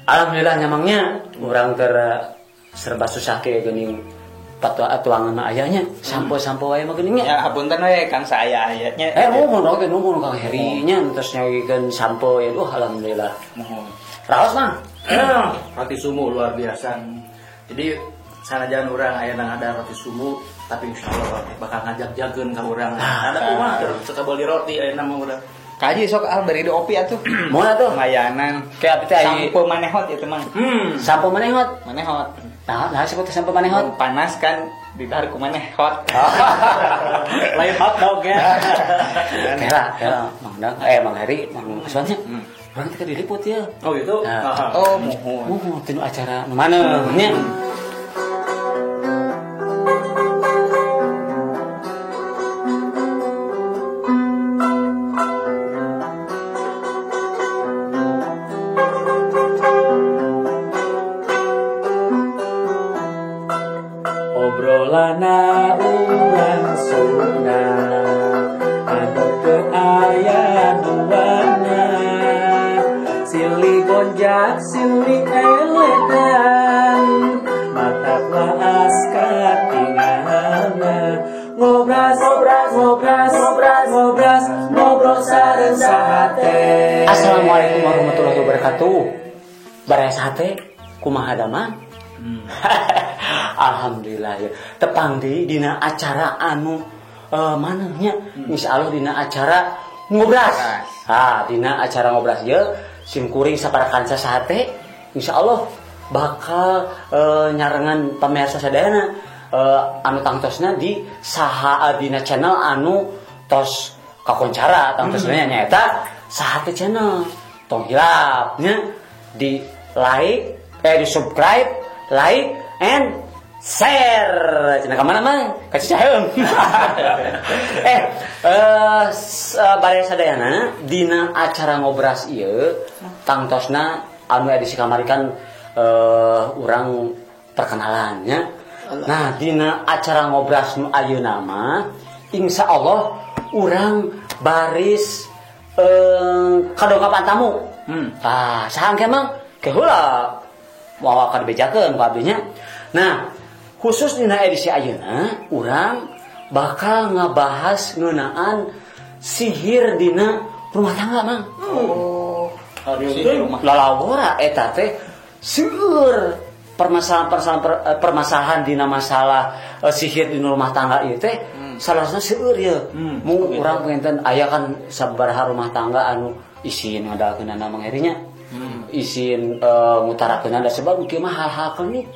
Alhamdulillah nyamangnya urang keur serba susah ke geuning patuangan mah aya nya. Sampo-sampo wae mah geuning nya. Ya hapunten we Kang saaya aya nya. Nuhun oge nuhun Kang Heri nya terus nyawikeun sampo ya. Alhamdulillah. Nuhun. Raos Mang. Roti sumu luar biasa. Jadi sanajan urang aya nang ada roti sumu tapi insyaallah bakal ngajak-jageun ka urang. Ada kumaha suka beli roti aya mah urang. Kaji sok al beri opi atuh. Moal atuh. Mayanan. Kayak abdi teh sampo manehot ieu mah. Sampo manehot. Manehot. Nah, sebut sampo manehot. Panas kan didahar ku manehot. Lain hotdog ya. Kela Mang Dang, Mang Heri, Mang Aswannya. Urang teh diliput ya. Oh gitu. Nah. Oh, muhun. Muhun tinu acara nu mana nya. Obrolana urang Sunda anu teu aya duana, silih gonjak silih eledan matak laas katingalna. Ngobras ngobras ngobras ngobras ngobras ngobrol sareng sahate. Assalamualaikum warahmatullahi wabarakatuh. Baraya sahate kumaha damang? Alhamdulillah ya. Tepang di dina acara anu mana nya? Insyaallah dina acara ngobras. Ha, dina acara ngobras ye sim kuring sapara kanca sahate insyaallah bakal nyarengan pamirsa sadayana anu tangtosna di saha dina channel anu tos kakoncara tangtosna nyaeta Sahate Channel. Tong hilap nya di like, di subscribe, like and share. Cenah ka mana mah? Ka Cicaheum. Baraya sadayana dina acara ngobras ieu tangtosna anu edisi kamari kan urang perkenalannya. Nah, dina acara ngobras nu ayeuna mah insyaallah urang baris kadongkapan tamu. Ah, saha engke mah? Ke heula moal kabejakeun ku abdi nya. Nah, khusus dina edisi ayeuna urang bakal ngabahas ngeunaan sihir dina rumah tangga Mang. Oh, sihir rumah. Lalawora eta teh seueur permasalahan dina masalah sihir dina rumah tangga ieu teh salah seueur ieu. Mung urang panginten aya kan sabaraha rumah tangga anu isin ngadalkeunana Mang Heri nya. Isin ngutarakeunana sebab kieu mah hal-hal klinik.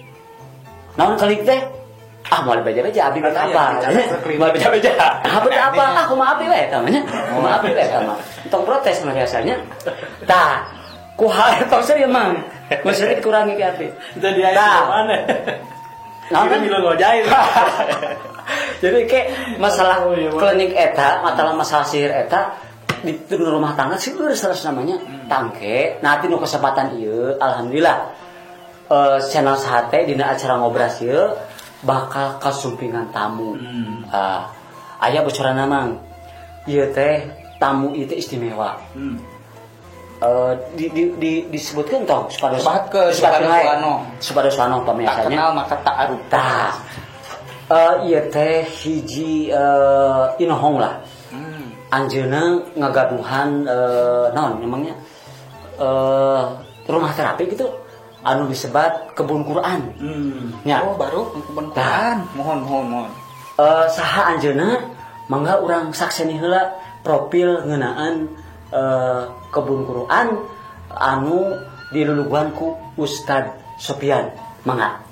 Naon klik teh? Ah, moal beja-beja abdi bet apa? Moal beja-beja. Ah, bet apa? Ah, kumaha abdi we eta mah nya. Kumaha abdi we eta mah. Tong protes mah biasanya. Tah, ku hal tong serieu Mang. Mun serieu dikurangi ke abdi. Jadi aya mana? Naon kan ngojain. Jadi kayak masalah klinik eta, masalah sihir eta di rumah tangga seueur salah namanya tangke. Nah, nu kesempatan ieu alhamdulillah channel Sahate dina acara ngobras ieu bakal kasumpingan tamu. Aya bocoranna Mang. Ieu teh tamu ieu teh istimewa. Disebutkeun tong supados supados wano pamirsanya. Tak kenal maka tak aruf. Tah. Ieu teh hiji inohong lah. Anjeunna ngagaduhan naon emangnya rumah terapi gitu anu disebat kebun Quran. Ya. Oh, baru kebun Quran. Mohon. Saha anjeunna mangga urang sakseni heula profil ngeunaan kebun Quran anu diluluguhan ku Ustad Sopian. Mangga.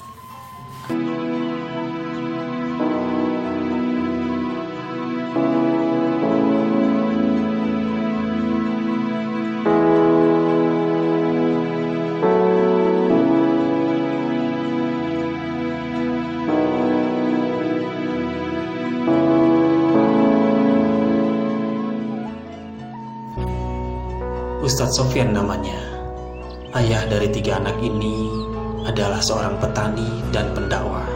Ustadz Sofian namanya. Ayah dari 3 anak ini adalah seorang petani dan pendakwah.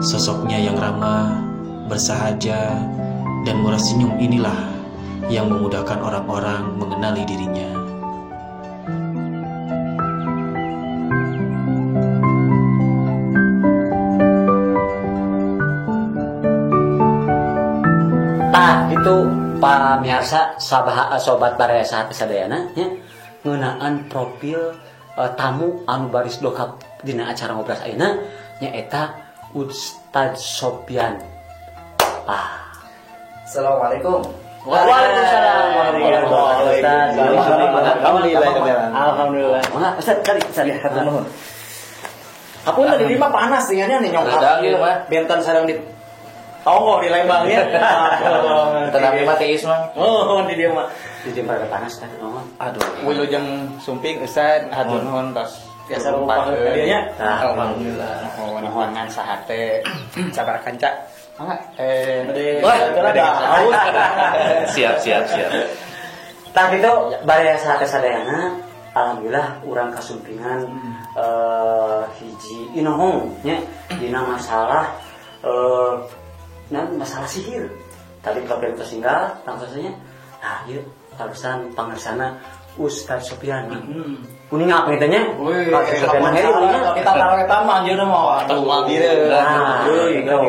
Sosoknya yang ramah, bersahaja, dan murah senyum inilah yang memudahkan orang-orang mengenali dirinya. Tah itu pamirsa sabaha sobat baraya sahate sadayana nya ngeunaan profil tamu anu baris dongkap dina acara ngobras ayeuna nyaeta Ustaz Sofyan. Assalamualaikum. Waalaikumsalam warahmatullahi wabarakatuh. Alhamdulillah. Alhamdulillah. Mangga Ustaz cari cari. Nuhun. Apun tadi mah panas tinggalnya nih nyongkap. Benten sareng di tonggoh di Lembangnya. Tenang mah teis mah. Oh, di dia mah. Di dia pada panas kan. Aduh. Wilujeng sumping Ustaz hatur nuhun tos. Biasa rupa hadiahnya. Alhamdulillah. Nuhun ngan sahate sabar kanca. Mangga haus. Siap. Tah kitu baraya sahate sadayana, alhamdulillah urang kasumpingan hiji inohong nya dina masalah masalah sihir. Tadi problem tersinggal langsungnya. Nah, ieu karusan pangersana Ustaz Sofyan. Kuning apa gitu nya? Ustaz Sofyan heri uninga. Kita taruh eta mah anjeunna mah aduh Nah, gitu.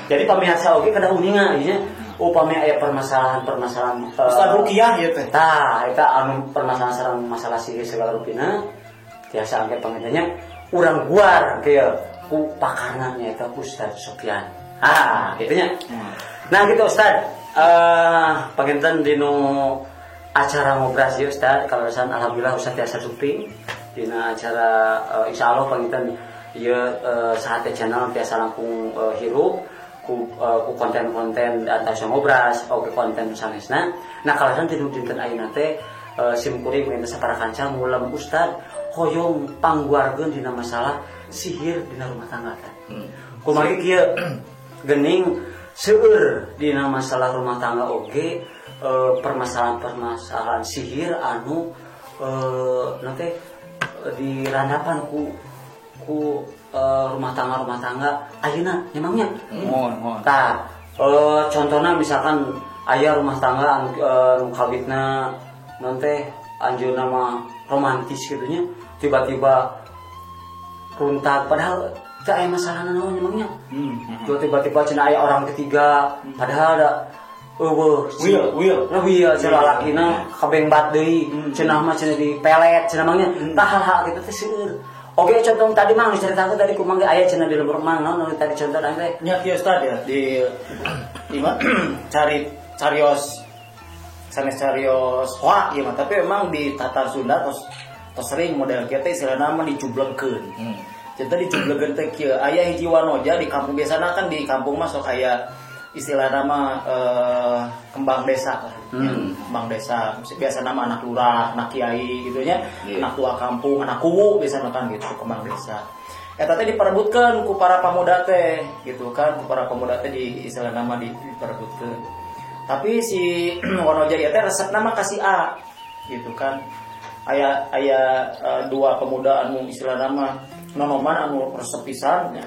Jadi pamirsa oge kada uninga ieu nya. Upami aya permasalahan-permasalahan Ustaz Rukiah ieu teh. Tah, eta anu permasalahan sareng masalah sihir segala rupina tiasa angke panginten urang guar kieu ku pakarna nyaeta Ustaz Sofyan. Ah, gitu nya. Nah, gitu Ustaz. Panginten dinu acara ngobras ieu Ustaz, kaleresan alhamdulillah Ustaz tiasa sumping dina acara insyaallah panginten ieu Sahate Channel tiasa langkung hirup ku konten-konten antara ngobras oge konten sanesna. Nah, kaleresan dinu dinten ayeuna teh sim kuring panginten sapara kanca ngulem Ustaz hoyong pangguarkeun dina masalah sihir dina rumah tangga teh. Kumargi kieu gening seueur dina masalah rumah tangga oge permasalahan-permasalahan sihir anu nanti dirandapan ku rumah tangga ayeuna memangnya. Mohon. Tah, contohna misalkan aya rumah tangga anu kawitna nanti anjeunna mah romantis gitu nya, tiba-tiba runtag padahal teu aya masalahna naon memangnya. Tiba-tiba cenah aya orang ketiga padahal da eueuh Will. Nah, will cenah lalakina kabengbat deui, cenah mah cenah dipelet cenah mangnya. Tah hal-hal kitu teh seueur. Oke, contoh tadi mah geus caritakeun tadi kumaha ge aya cenah di lembur mang naon tadi contoh teh. Nya kieu Ustaz ya di mah cari carios sanes carios hoak ieu mah, tapi memang di tatar Sunda tos sering model kieu teh istilahna mah dicublegkeun. Jadi dicublegkeun teh kieu aya hiji wanoja di kampung biasana kan di kampung mah sok aya istilah nama kembang desa lah. Kembang desa biasa nama anak lurah, anak kiai gitu nya, anak tua kampung, anak kuwu biasa kan gitu kembang desa. Eta teh diperebutkeun ku para pemuda teh gitu kan, ku para pemuda teh di istilah nama diperebutkeun. Tapi si Wanoja ieu teh resepna mah ka si A gitu kan. Aya dua pemuda anu istilah nama nonoman anu resep pisan nya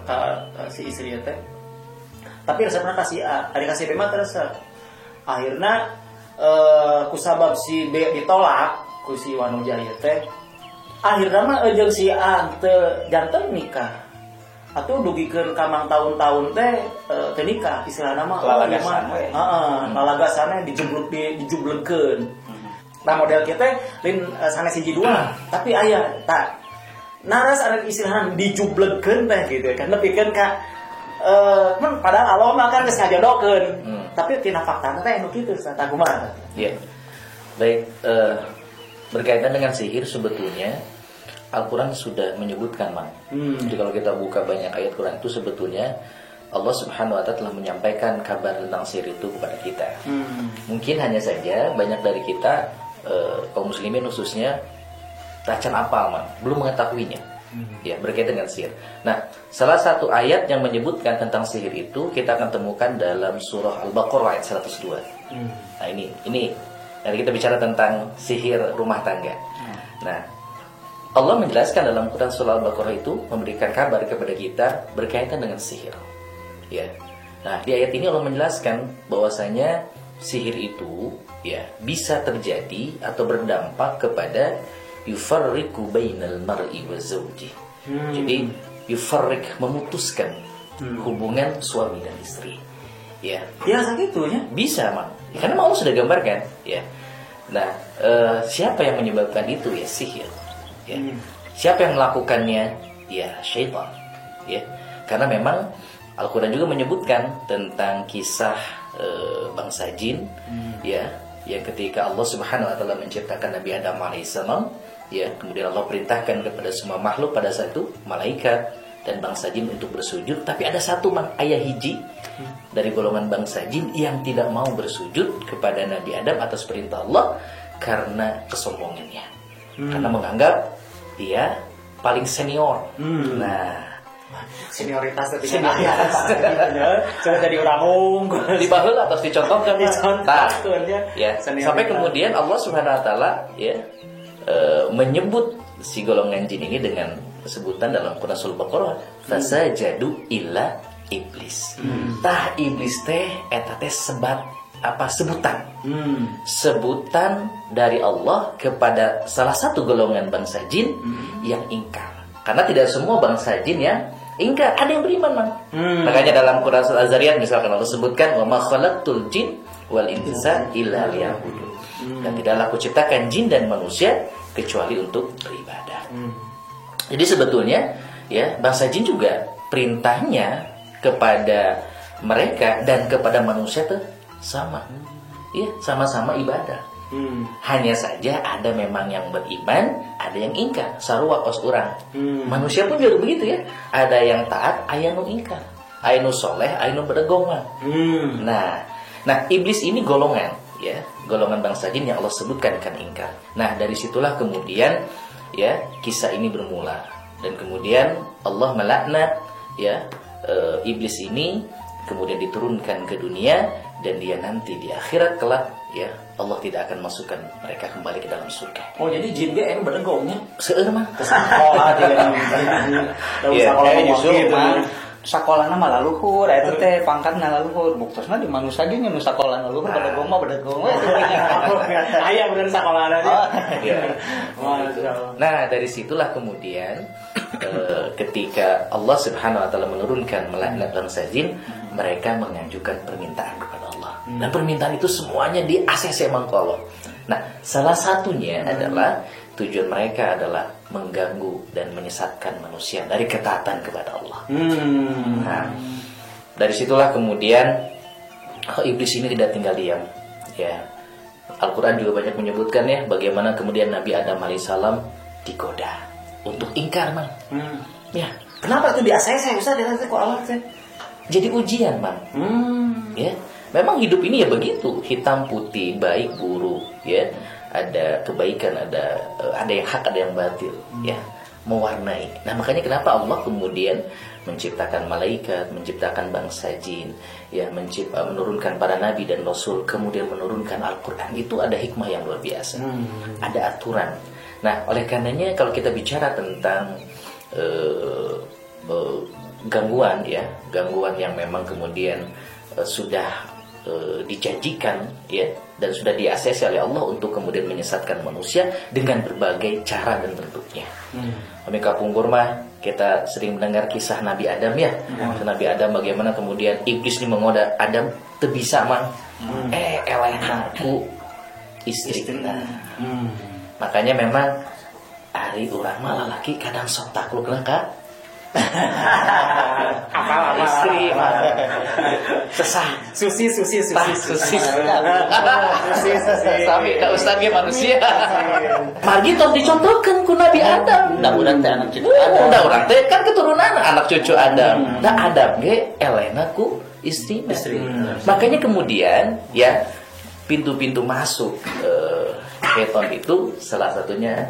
ka si istri teh. Tapi resepna ka si A, ari ka si B mah teu resep. Akhirna kusabab si B ditolak ku si Wanoja ieu teh, akhirna mah jeung si A teu janten nikah. Atuh dugikeun ka mang tahun-tahun teh teu nikah, istilahna mah lalagasan we. Heeh, lalagasanna dijublegkeun. Nah, model kieu teh lain sanes hiji dua, tapi aya tah. Naras ada istilahna dijublegkeun teh gitu kan, nepikeun ka padahal Allah mah kan geus ngajodokeun. Tapi tina faktana teh anu kitu tah kumaha. Iya. Baik, berkaitan dengan sihir sebetulnya Al-Quran sudah menyebutkan, Mang. Jadi kalau kita buka banyak ayat Quran itu sebetulnya Allah Subhanahu wa taala telah menyampaikan kabar tentang sihir itu kepada kita. Mungkin hanya saja banyak dari kita kaum muslimin khususnya tacan apal, Mang, belum mengetahuinya. Ya, berkaitan dengan sihir. Nah, salah satu ayat yang menyebutkan tentang sihir itu kita akan temukan dalam surah Al-Baqarah ayat 102. Nah, ini nanti kita bicara tentang sihir rumah tangga. Nah, Allah menjelaskan dalam Quran Surah Al-Baqarah itu memberikan kabar kepada kita berkaitan dengan sihir. Ya. Nah, di ayat ini Allah menjelaskan bahwasanya sihir itu ya bisa terjadi atau berdampak kepada yufarriqu bainal mar'i wa zawji. Jadi yufarriq memutuskan hubungan suami dan istri. Ya. Ya sakitu nya. Bisa, Mang. Karena Allah sudah gambarkan, ya. Nah, siapa yang menyebabkan itu ya sihir. Ya. Siapa yang melakukannya? Ya, syaitan. Ya. Karena memang Al-Quran juga menyebutkan tentang kisah bangsa jin, ya, yang ketika Allah Subhanahu wa taala menciptakan Nabi Adam alaihissalam, ya, kemudian Allah perintahkan kepada semua makhluk pada saat itu, malaikat dan bangsa jin untuk bersujud, tapi ada satu ayah hiji dari golongan bangsa jin yang tidak mau bersujud kepada Nabi Adam atas perintah Allah karena kesombongannya. Karena menganggap dia paling senior. Nah, senioritas tadi kan jadi orang unggul di baheula atas dicontohkan dicontohkan ya. Sampai kemudian Allah Subhanahu wa taala ya menyebut si golongan jin ini dengan sebutan dalam Quran Surah Al-Baqarah fasajadu illa iblis. Tah iblis teh eta teh sebat apa sebutan. Sebutan dari Allah kepada salah satu golongan bangsa jin yang ingkar. Karena tidak semua bangsa jin yang ingkar, ada yang beriman, Mang. Makanya dalam Quran Surah Az-Zariyat misalkan Allah sebutkan wa ma khalaqtul jin wal insa illa liya'budun. Dan tidaklah aku ciptakan jin dan manusia kecuali untuk beribadah. Jadi sebetulnya ya bangsa jin juga perintahnya kepada mereka dan kepada manusia tuh sama. Ya, sama-sama ibadah. Hanya saja ada memang yang beriman, ada yang ingkar. Sarua kos urang. Manusia pun juga begitu ya. Ada yang taat, aya nu ingkar. Aya nu soleh, aya nu bedegong. Nah iblis ini golongan ya, golongan bangsa jin yang Allah sebutkan kan ingkar. Nah, dari situlah kemudian ya kisah ini bermula dan kemudian Allah melaknat ya iblis ini, kemudian diturunkan ke dunia dan dia nanti di akhirat kelak ya Allah tidak akan masukkan mereka kembali ke dalam surga. Oh, jadi jin ge anu bedegongnya. Seueur mah. Sekolah dia. Ya, justru mah sakolana mah laluhur, eta teh pangkatna laluhur, buktosna di manusia ge nu sakolana laluhur bedegong mah bedegong we. Aya bener sakolana dia. Nah, dari situlah kemudian ketika Allah Subhanahu wa taala menurunkan melaknat bangsa jin, mereka mengajukan permintaan kepada Allah. Dan permintaan itu semuanya di ACC mangkolo. Nah, salah satunya adalah tujuan mereka adalah mengganggu dan menyesatkan manusia dari ketaatan kepada Allah. Nah, dari situlah kemudian iblis ini tidak tinggal diam. Ya, Al-Quran juga banyak menyebutkan ya bagaimana kemudian Nabi Adam alaihissalam digoda untuk ingkar, Mang. Ya, kenapa itu di ACC Ustaz? Kok Allah teh? Jadi ujian, Mang. Ya, memang hidup ini ya begitu, hitam putih, baik buruk, ya. Ada kebaikan, ada yang hak, ada yang batil, ya, mewarnai. Nah, makanya kenapa Allah kemudian menciptakan malaikat, menciptakan bangsa jin, ya, menurunkan para nabi dan rasul, kemudian menurunkan Al-Quran. Itu ada hikmah yang luar biasa, ada aturan. Nah, oleh karenanya kalau kita bicara tentang gangguan, ya, gangguan yang memang kemudian sudah dijanjikan, ya, dan sudah di-ACC oleh Allah untuk kemudian menyesatkan manusia dengan berbagai cara dan bentuknya. Kami kapungkur mah kita sering mendengar kisah Nabi Adam ya. Nabi Adam bagaimana kemudian iblis ini menggoda Adam teu bisa mang. Elehna ku istri. Makanya memang ari urang mah lalaki kadang sok taklukna ka apa istri sesah susi sami ka ustad ge manusia margi tong dicontohkeun ku Nabi Adam. Da urang teh anak cucu Adam. Da urang teh kan keturunan anak cucu Adam. Da Adam ge elehna ku istri. Makanya kemudian ya pintu-pintu masuk setan itu salah satunya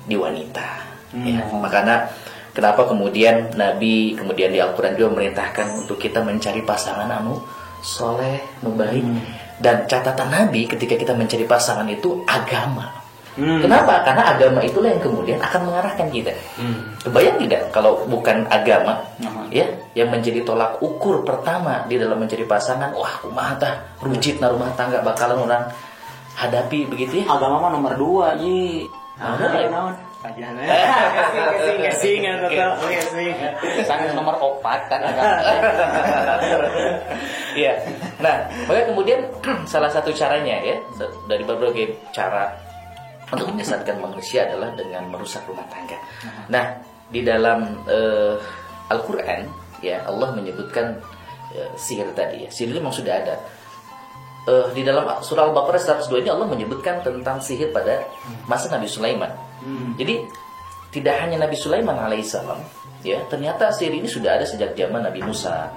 di wanita. Ya, makanya kenapa kemudian Nabi kemudian di Al-Quran juga memerintahkan untuk kita mencari pasangan anu soleh, nu baik. Dan catatan Nabi ketika kita mencari pasangan itu agama. Kenapa? Karena agama itulah yang kemudian akan mengarahkan kita. Kebayang tidak kalau bukan agama ya yang menjadi tolak ukur pertama di dalam mencari pasangan, wah kumaha tah rujitna rumah tangga bakalan orang hadapi begitu ya. Agama mah nomor 2 ye. Naon? Kesing sangat nomor 4 kan agama. Iya. Nah, maka kemudian salah satu caranya ya dari berbagai cara untuk menyesatkan manusia adalah dengan merusak rumah tangga. Nah, di dalam Al-Qur'an ya Allah menyebutkan sihir tadi ya. Sihir itu memang sudah ada. Di dalam surah Al-Baqarah 102 ini Allah menyebutkan tentang sihir pada masa Nabi Sulaiman. Jadi tidak hanya Nabi Sulaiman alaihissalam, ya ternyata sihir ini sudah ada sejak zaman Nabi Musa.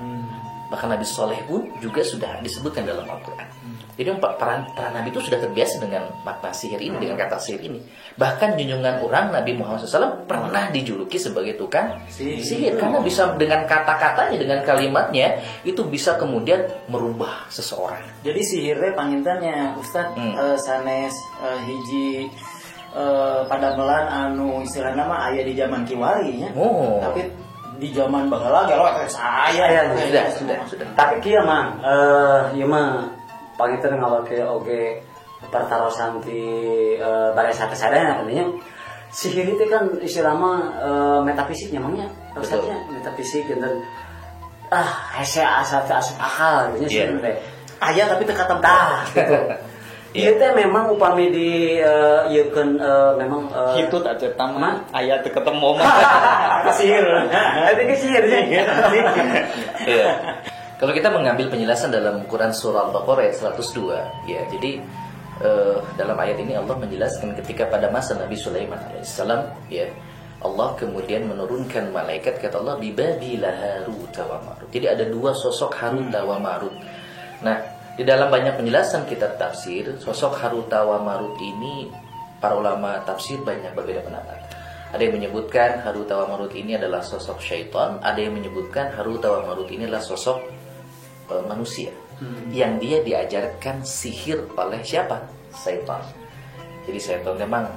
Bahkan Nabi Soleh pun juga sudah disebutkan dalam Al-Quran. Jadi para nabi itu sudah terbiasa dengan makna sihir ini, dengan kata sihir ini. Bahkan junjungan orang Nabi Muhammad SAW pernah dijuluki sebagai tukang sihir. Karena bisa dengan kata-katanya, dengan kalimatnya, itu bisa kemudian merubah seseorang. Jadi sihirnya pangintannya Ustadz sanes hiji padamelan anu istilahna mah aya di zaman kiwari nya. Oh. Tapi di zaman baheula ge saya ya, sudah. Tapi kieu mah ieu mah panginten ngawake oge pertarosan ti baresa sadayana artinya sihir itu kan istilah mah metafisiknya mangnya. Maksudnya metafisik dan hese asa teu asup akal gitu nya sih teh. Aya tapi teu katempo gitu. Ieu teh memang upami di ieukeun memang hitut aja tama aya teu ketemu mah. Sihir. Eta ge sihir. Iya. Kalau kita mengambil penjelasan dalam Quran surah Al-Baqarah ayat 102, ya. Jadi dalam ayat ini Allah menjelaskan ketika pada masa Nabi Sulaiman alaihissalam, ya, Allah kemudian menurunkan malaikat, kata Allah bibabila Harut wa Marut. Jadi ada dua sosok Harut wa Marut. Nah, di dalam banyak penjelasan kitab tafsir, sosok Harut wa Marut ini para ulama tafsir banyak berbeda pendapat. Ada yang menyebutkan Harut wa Marut ini adalah sosok syaitan, ada yang menyebutkan Harut wa Marut ini adalah sosok manusia yang dia diajarkan sihir oleh siapa? Syaitan. Jadi syaitan memang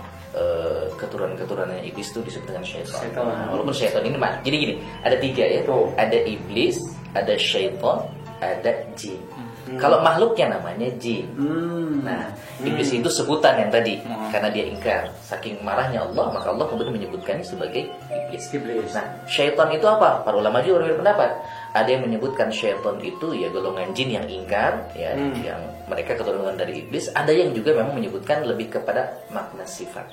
keturunan-keturunannya iblis itu disebut dengan syaitan. Walaupun syaitan ini jadi gini, ada tiga ya. Ada iblis, ada syaitan, ada jin. Kalau makhluknya namanya jin. Nah, iblis itu sebutan yang tadi karena dia ingkar. Saking marahnya Allah, maka Allah kemudian menyebutkannya sebagai iblis. Nah, syaitan itu apa? Para ulama juga berbeda pendapat. Ada yang menyebutkan syaitan itu ya golongan jin yang ingkar, ya, yang mereka keturunan dari iblis. Ada yang juga memang menyebutkan lebih kepada makna sifat.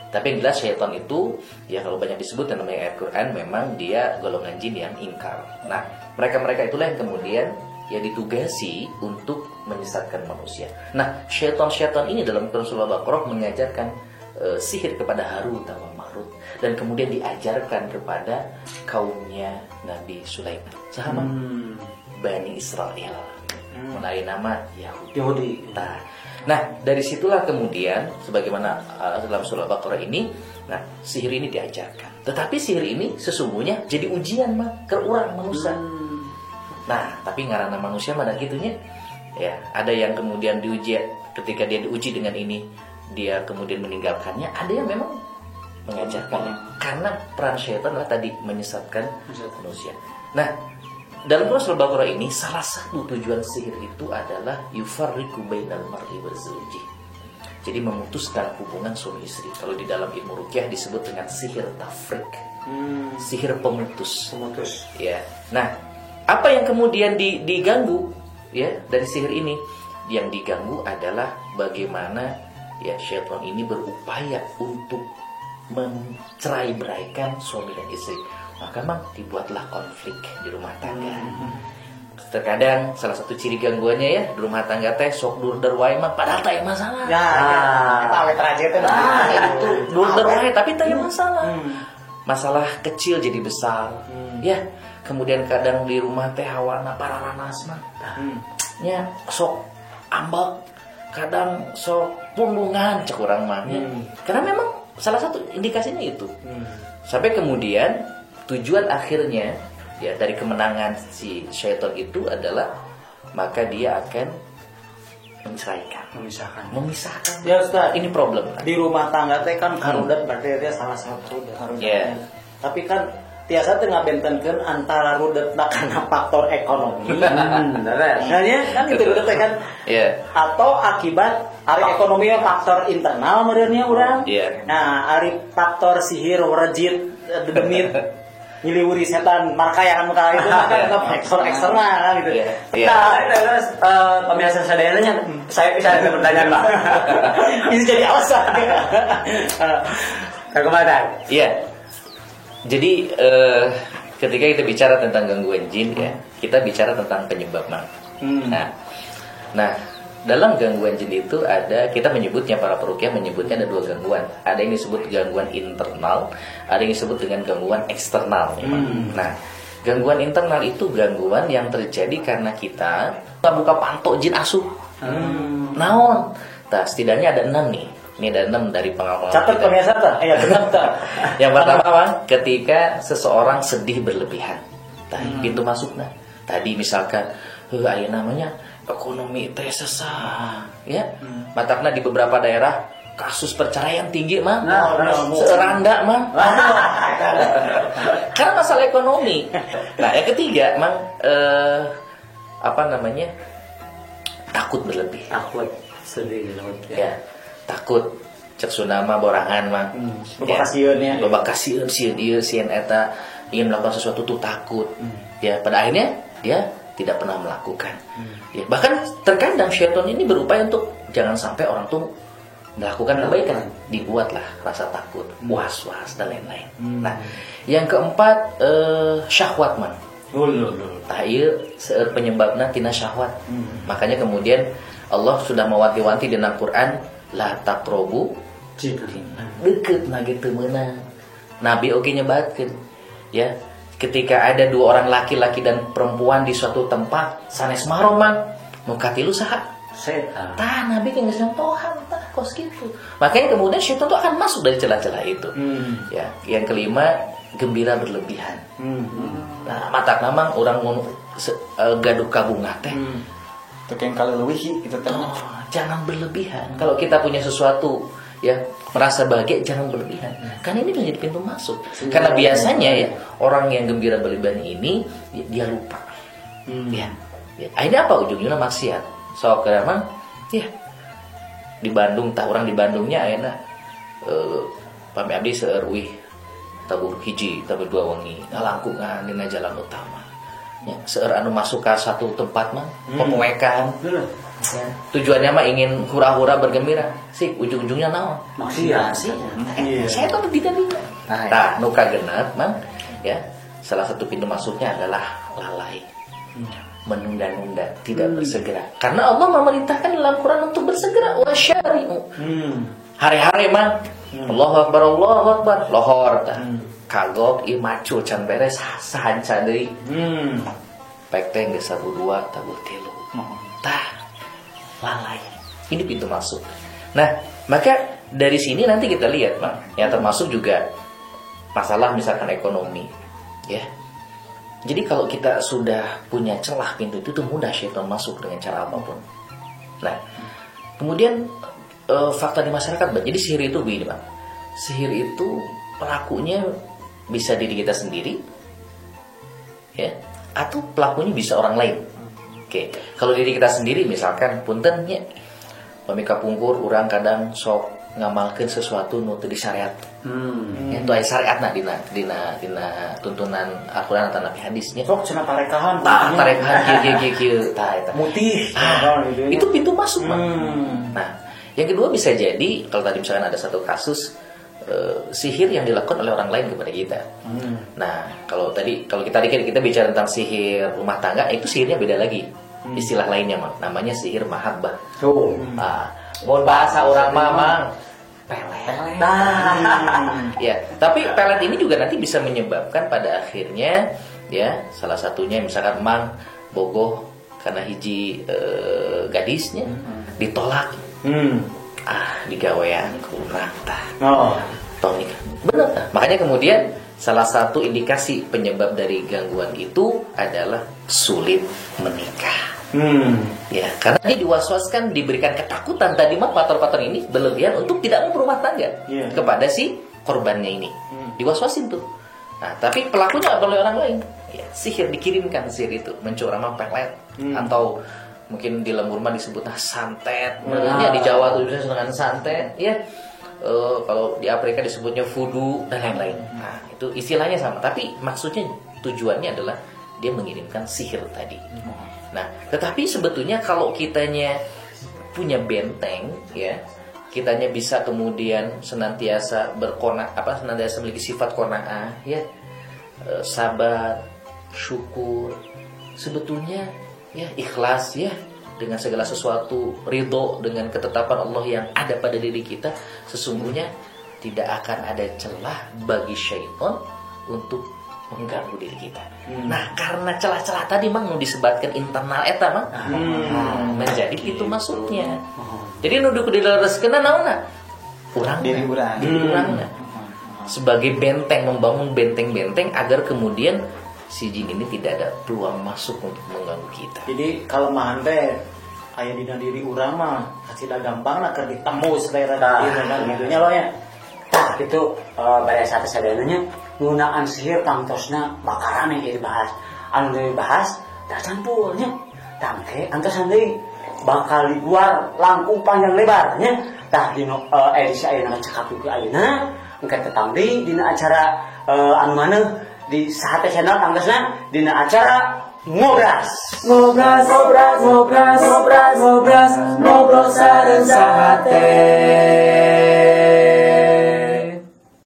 Tapi yang jelas syaitan itu ya kalau banyak disebut dalam ayat Quran memang dia golongan jin yang ingkar. Nah, mereka-mereka itulah yang kemudian ya ditugasi untuk menyesatkan manusia. Nah, syaitan-syaitan ini dalam Quran surah Al-Baqarah mengajarkan sihir kepada Harut wa Marut dan kemudian diajarkan kepada kaumnya Nabi Sulaiman. Sama Bani Israel. Melalui nama Yahudi. Nah, dari situlah kemudian sebagaimana dalam surah Al-Baqarah ini, nah, sihir ini diajarkan. Tetapi sihir ini sesungguhnya jadi ujian mah ke urang manusia. Nah, tapi ngarana manusia mah gitunya. Ya, ada yang kemudian diuji ketika dia diuji dengan ini, dia kemudian meninggalkannya, ada yang memang mengajarkannya. Karena peran syaitan adalah tadi menyesatkan manusia. Nah, dalam surah Al-Baqarah ini salah satu tujuan sihir itu adalah yufarriqu bainal mar'i wa zawjih. Jadi memutuskan hubungan suami istri. Kalau di dalam ilmu ruqyah disebut dengan sihir tafriq. Sihir pemutus. Ya. Nah, apa yang kemudian diganggu ya dari sihir ini? Yang diganggu adalah bagaimana ya syaitan ini berupaya untuk mencerai-beraikan suami dan istri. Maka memang dibuatlah konflik di rumah tangga. Terkadang salah satu ciri gangguannya ya di rumah tangga teh sok durder wae mah padahal teh masalah. Ya, eta we teraje teh. Nah, itu durder wae tapi teh masalah. Masalah kecil jadi besar. Ya, kemudian kadang di rumah teh hawana pararanas mah. Nya sok ambek, kadang sok pundungan cek urang mah. Karena memang salah satu indikasinya itu. Sampai kemudian tujuan akhirnya ya dari kemenangan si syaitan itu adalah maka dia akan Menceraikan, memisahkan. Ya Ustaz, ini problem. Di rumah tangga teh kan karudet berarti dia salah satu rudet. Yeah. Tapi kan tiasa teh ngabentenkeun antara rudet karena faktor ekonomi. Nah, ya, kan itu rudet teh kan. Yeah. Atau akibat ari ekonomi faktor internal meureunnya urang. Yeah. Nah, ari faktor sihir rejit demit nyiliwuri setan markayangan muka itu kan faktor eksternal kan gitu. Yeah. Nah, terus pemirsa sadayana saya bisa ada pertanyaan Pak. Ini jadi alasan. Kang Komandan. Iya. Jadi ketika kita bicara tentang gangguan jin ya, kita bicara tentang penyebab Mang. Nah, dalam gangguan jin itu ada, kita menyebutnya, para perukyah menyebutnya ada dua gangguan. Ada yang disebut gangguan internal, ada yang disebut dengan gangguan eksternal. Nah, gangguan internal itu gangguan yang terjadi karena kita buka pantok jin asuh. Naon? Nah, setidaknya ada 6 nih. Ini ada 6 dari pengalaman. Catat pemirsa tah. Iya, benar tah. Yang pertama, Bang, ketika seseorang sedih berlebihan. Nah, pintu masuknya. Tadi misalkan, aya namanya ekonomi teh sesah, ya. Matakna di beberapa daerah kasus perceraian tinggi, Mang. Nah, seranda, Mang. Karena masalah ekonomi. Nah, yang ketiga, Mang, apa namanya? Takut berlebih. Takut sedih ya. Takut cek sunama borangan, Mang. Loba kasieun ya. Loba kasieun, sieun ieu, sieun eta, ingin melakukan sesuatu tuh takut. Ya, pada akhirnya dia tidak pernah melakukan. Ya, bahkan terkadang syaitan ini berupaya untuk jangan sampai orang tuh melakukan kebaikan, dibuatlah rasa takut, was-was dan lain-lain. Nah, yang keempat syahwat, Man. Tah ieu seueur penyebabna tina syahwat. Makanya kemudian Allah sudah mewanti-wanti di Al-Qur'an, la taqrobu zina. Deukeut na ge teu meunang. Nabi oge nyebatkeun, ya. Ketika ada dua orang laki-laki dan perempuan di suatu tempat sanes mahram, Mang, nu katilu saha? Setan. Tah Nabi kan geus nyontohan tah kos kitu. Makanya kemudian syaitan tuh akan masuk dari celah-celah itu. Ya, yang kelima gembira berlebihan. Nah, matak namang urang mun gaduh kabunga teh. Teu yang kali leuwih itu teh. Oh, jangan berlebihan. Kalau kita punya sesuatu ya merasa bahagia, jangan berlebihan. Karena ini menjadi pintu masuk. Karena biasanya ya orang yang gembira berlebihan ini dia lupa. Ya. Ya. Akhirnya apa ujung-ujungnya maksiat. So memang ya di Bandung tah orang di Bandungnya ayeuna pami abdi seueur uih tabuh hiji tabuh dua wengi ngalangkungan dina jalan utama. Ya, seueur anu masuk ka satu tempat mah pepoekan. Ya. Tujuannya mah ingin hura-hura bergembira. Sih ujung-ujungnya naon? Maksiat. Saya tuh tidak dia. Nah, nu kagenep mah ya, salah satu pintu masuknya adalah lalai. Menunda-nunda, tidak bersegera. Karena Allah memerintahkan dalam Quran untuk bersegera, wasyari'u. Hare-hare mah. Allahu akbar, Allahu akbar. Lohor tah. Kagok ieu macul can beres sahanca deui. Pek teh geus tabuh dua, tabuh tilu. Tah, lalai. Ini pintu masuk. Nah, maka dari sini nanti kita lihat, Bang, ya termasuk juga masalah misalkan ekonomi, ya. Jadi kalau kita sudah punya celah pintu itu tuh mudah syaitan masuk dengan cara apapun. Nah, kemudian fakta di masyarakat, Bang. Jadi sihir itu begini, Bang. Sihir itu pelakunya bisa diri kita sendiri, ya, atau pelakunya bisa orang lain. Oke, kalau diri kita sendiri misalkan punten nya, pami kapungkur urang kadang sok ngamalkeun sesuatu nu teu disyariat. Ya, itu aya syariatna dina tuntunan Al-Qur'an atau nabi hadisnya. Sok cenah tarekahan. Tah, tarekahan kieu kieu kieu tah eta. Mutih. Itu pintu masuk, Bang. Nah, yang kedua bisa jadi kalau tadi misalkan ada satu kasus sihir yang dilakukan oleh orang lain kepada kita. Nah, kalau tadi kalau kita bicara tentang sihir rumah tangga, itu sihirnya beda lagi. Istilah lainnya, Mang. Namanya sihir mahabbah. Nah, mohon bahasa orang mamang pelet. Nah, ya, tapi pelet ini juga nanti bisa menyebabkan pada akhirnya ya, salah satunya misalkan mang bogoh karena hiji gadisnya ditolak. Ah, digawean kurang tah. Oh. Tong nikah. Benar tah. Makanya kemudian salah satu indikasi penyebab dari gangguan itu adalah sulit menikah. Ya, karena dia diwaswaskan, diberikan ketakutan tadi mah pator-pator ini berlebihan untuk tidak mau berumah tangga kepada si korbannya ini. Diwaswasin tuh. Nah, tapi pelakunya nggak boleh orang lain. Ya, sihir dikirimkan sihir itu, mencurama pelet atau mungkin di lembur mah disebutnya santet. Menurutnya di Jawa tuh biasanya dengan santet, ya. Kalau di Afrika disebutnya voodoo dan lain-lain. Nah, itu istilahnya sama, tapi maksudnya tujuannya adalah dia mengirimkan sihir tadi. Nah, tetapi sebetulnya kalau kitanya punya benteng, ya, kitanya bisa kemudian senantiasa senantiasa memiliki sifat qanaah, ya, sabar, syukur, sebetulnya ya ikhlas ya dengan segala sesuatu, ridho dengan ketetapan Allah yang ada pada diri kita, sesungguhnya tidak akan ada celah bagi syaitan untuk mengganggu diri kita. Nah, karena celah-celah tadi mang nu disebatkan internal eta mang menjadi itu masuknya. Jadi nu dilereskeun naonna? Urang diri urang. Diri urangna. Sebagai benteng, membangun benteng-benteng agar kemudian si jin ini tidak ada peluang masuk untuk mengganggu kita. Jadi kalemahan teh aya dina diri urang mah kacida gampang lah keur ditembus teh gitu kan gitunya loh ya. Tah itu baraya sate sadayana ngunaan sihir tangtosna bakaran yang dibahas. Anu dibahas da campurnya. Tangke antosan deui bakal diguar langkung panjang lebar nya. Tah dina edisi ayeuna cekap ku ayeuna engke tetang deui dina acara anu maneh di Sahate Channel tangtosna dina acara ngobras. Ngobras, ngobras, ngobras, ngobras, ngobras, ngobrol sareng Sahate.